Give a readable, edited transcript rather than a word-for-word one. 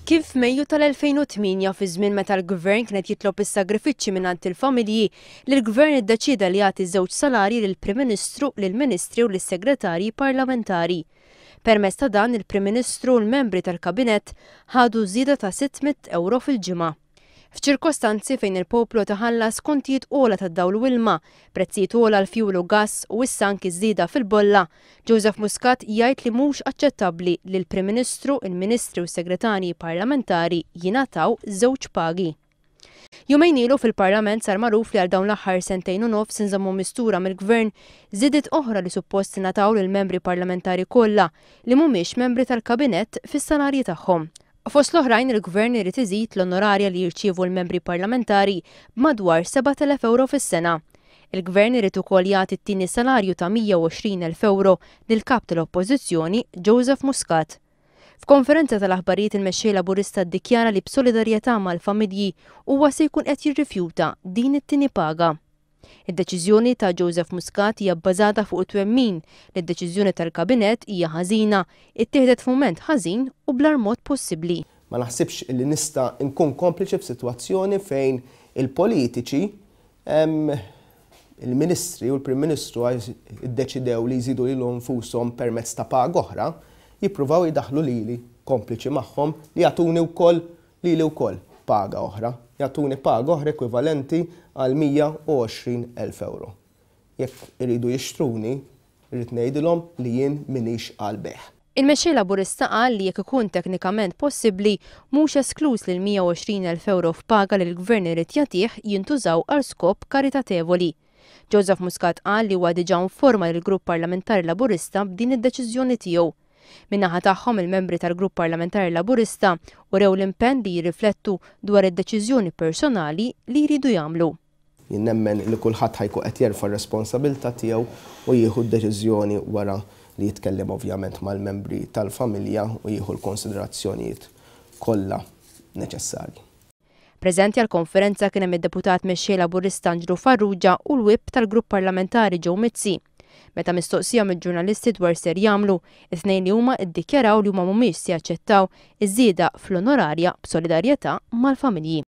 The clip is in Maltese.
Kien f'Mejju tal-2008 fi żmien meta l-Gvern kien qed jitlob is-sagrifiċċji mingħand il-familji li l-Gvern iddeċieda li jagħti żewġ salarji lill-Prim Ministru, lill-Ministri u lis-Segretarji Parlamentari. Permezz ta' dan il-Prim Ministru u l-membri tal-Kabinett ħadu żieda ta' 600 ewro fil-ġimgħa. F'ċirkostanzi fejn il-poplu qed iħallas kontijiet ogħla ta' dawl u ilma, prezzijiet ogħla għal fjuwil u gass u issa anki żieda fil-bolla, Joseph Muscat jgħid li mhux aċċettabbli li l-Prim Ministru, il-Ministri u s-Segretarji Parlamentari jingħataw żewġ pagi. Jumejn ilu fil-Parlament sar magħruf li għal dawn l-aħħar sentejn u nofs inżammu mistura mill-Gvern żidiet oħra li suppost ingħataw lill-membri parlamentari kollha li mhumiex membri tal-Kabinett fis-salarji tagħhom. Fost l-oħrajn il-Gvern irid iżid l-onorarja li jirċievu l-membri parlamentari b'madwar 7,000 ewro fis-sena. Il-Gvern irid ukoll jagħti t-tieni salarju ta' 120,000 ewro lill-Kap tal-Oppożizzjoni Joseph Muscat. F'konferenza tal-aħbarijiet il-Mexxej Laburista ddikjara li b'solidarjetà mal-familji huwa se jkun qed jirrifjuta din it-tieni paga. Id-deċiżjoni ta' Joseph Muscat hija bbażata fuq it-twemmin li d-deċiżjoni tal-Kabinett hija ħażina, ittieħdet f'mument ħażin u bl-agħar mod possibbli. Ma naħsibx li nista' nkun kompliċi f'sitwazzjoni fejn il-politiċi, il-Ministri u l-Prim Ministru għax iddeċidew li jżidu lilhom infushom permezz ta' paga oħra, jippruvaw jdaħħlu lili kompliċi magħhom li jagħtuni wkoll Lili wkoll paga oħra. Jagħtuni paga oħra ekwivalenti għal 120,000 ewro. Jekk iridu jixtruni, irrid ngħidilhom li jien m'iniex għall-bejgħ. Il-Mexxej Laburista qal li jekk ikun teknikament possibbli, mhux eskluż li l-120,000 ewro f'paga li l-Gvern irid jagħtih jintużaw għal skop karitatevoli. Joseph Muscat qal li huwa diġà informa lill-Grupp Parlamentari Laburista b'din id-deċiżjoni tiegħu. Min-naħa tagħhom il-membri tal-Grupp Parlamentari Laburista urew l-impenn li jirriflettu dwar id-deċiżjoni personali li jridu jagħmlu. Jien nemmen li kulħadd ħa jkun qed jerfa' r-responsabilità tiegħu u jieħu d-deċiżjoni wara li jitkellem ovvjament mal-membri tal-familja u jieħu l-konsiderazzjonijiet kollha neċessarji. Preżenti għall-konferenza kien hemm id-Deputat Mexxej Laburista Anġlu Farrugia u l-Whip tal-Grupp Parlamentari Joe Mizzi. Meta mistoqsija mill-ġurnalisti dwar x'ser jagħmlu, it-tnejn li huma ddikjaraw li huma mhumiex se jaċċettaw iż-żieda fl-onorarja b'solidarjetà mal-familji.